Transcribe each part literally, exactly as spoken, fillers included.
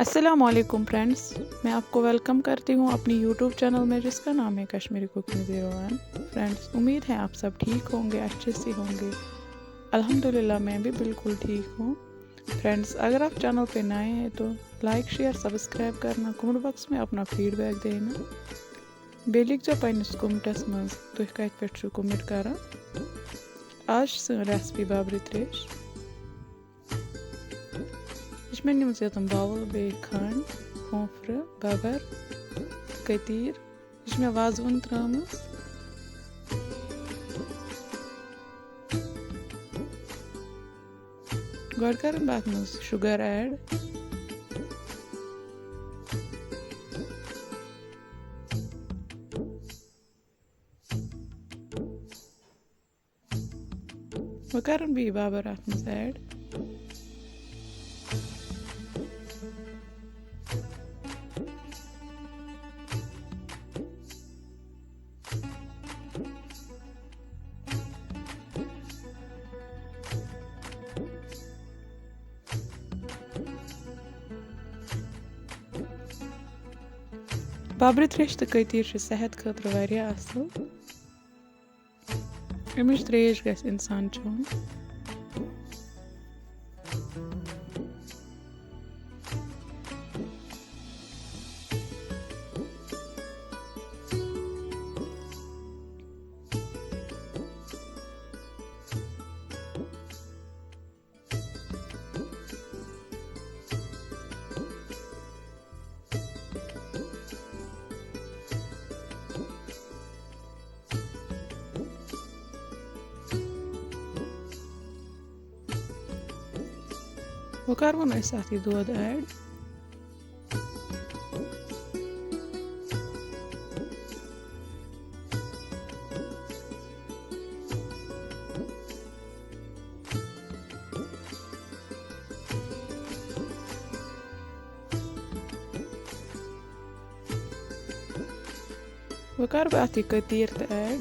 السلام علیکم فرینڈز، میں آپ کو ویلکم کرتی ہوں اپنی یوٹیوب چینل میں، جس کا نام ہے کشمیری کوکنگ زیرو ون۔ فرینڈز، امید ہے آپ سب ٹھیک ہوں گے، اچھے سے ہوں گے۔ الحمدللہ، میں بھی بالکل ٹھیک ہوں۔ فرینڈز، اگر آپ چینل پہ نئے ہیں تو لائک، شیئر، سبسکرائب کرنا، کمنٹ باکس میں اپنا فیڈ بیک دینا۔ بیٚیہِ لیکھزیو پنٛنِس کومنٹَس منٛز، تُہۍ کَتہِ پٮ۪ٹھ چھِو کومنٹ کَران۔ آز چھِ سٲنۍ ریسپی بابرِ ترٛیش۔ یہِ چھِ مےٚ نِمٕژ یَتَن باوُل، بیٚیہِ کھنٛڈ، کھوٗپرٕ، بَبَر، کٔتیٖر۔ یہِ چھِ مےٚ وازوَن ترٛٲومٕژ۔ گۄڈٕ کَرٕ بہٕ اَتھ منٛز شُگَر ایڈ۔ وۄنۍ کَرَن بیٚیہِ بَبَر اَتھ منٛز ایڈ۔ بَبرِ ترٛیش تہٕ کٔتیٖر چھِ صحت خٲطرٕ واریاہ اَصٕل۔ اَمِچ ترٛیش گژھِ اِنسان چیوٚن۔ وۄنۍ کَرون أسۍ اَتھ یہِ دۄد ایڈ۔ وۄنۍ کَرٕ بہٕ اَتھ یہِ کٔتیٖر تہِ ایڈ۔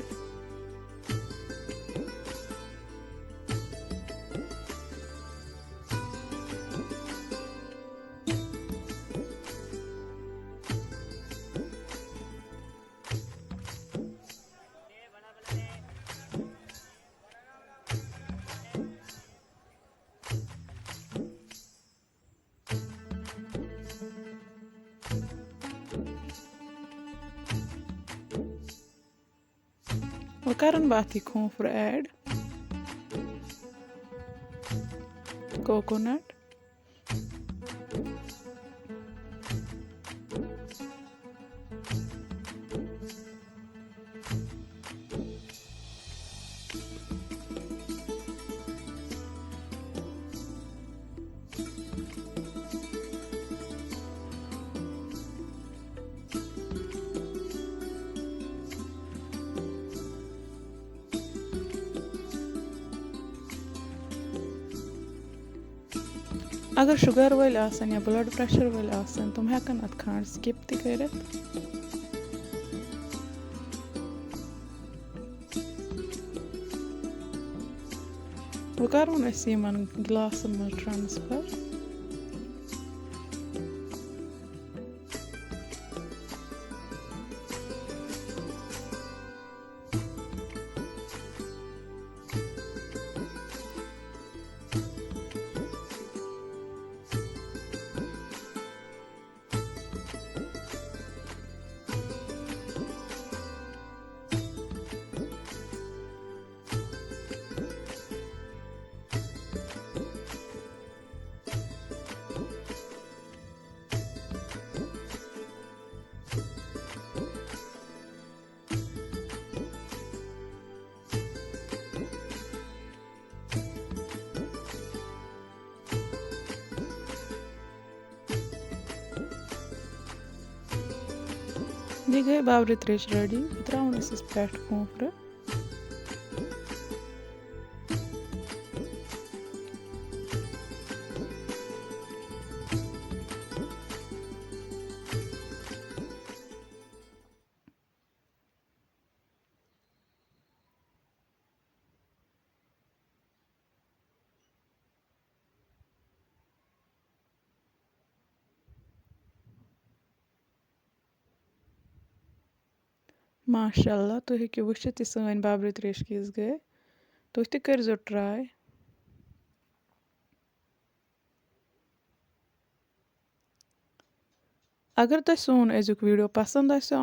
وۄنۍ کَرَن بہٕ اَتھ یہِ کھوٗپرٕ ایڈ، کوکونٹ۔ اگر شُگر وٲلۍ آسَن یا بٕلَڈ پرٛٮ۪شَر وٲلۍ آسَن، تِم ہٮ۪کَن اَتھ کھنٛڈ سِکِپ تہِ کٔرِتھ۔ وۄنۍ کَرون أسۍ یِمَن گِلاسَن منٛز ٹرٛانسفَر۔ یہِ گٔے بابرِ ترٛیش ریڈی۔ ترٛاوُن ٲسِس پٮ۪ٹھ کھوٗپرٕ۔ ماشاء اللہ، تُہۍ ہیٚکِو وٕچھِتھ یہِ سٲنۍ بَبرِ ترٛیش کِژھ گٔے۔ تُہۍ تہِ کٔرۍزیو ٹراے۔ اگر تۄہہِ سون أزیُک ویٖڈیو پَسنٛد آسیو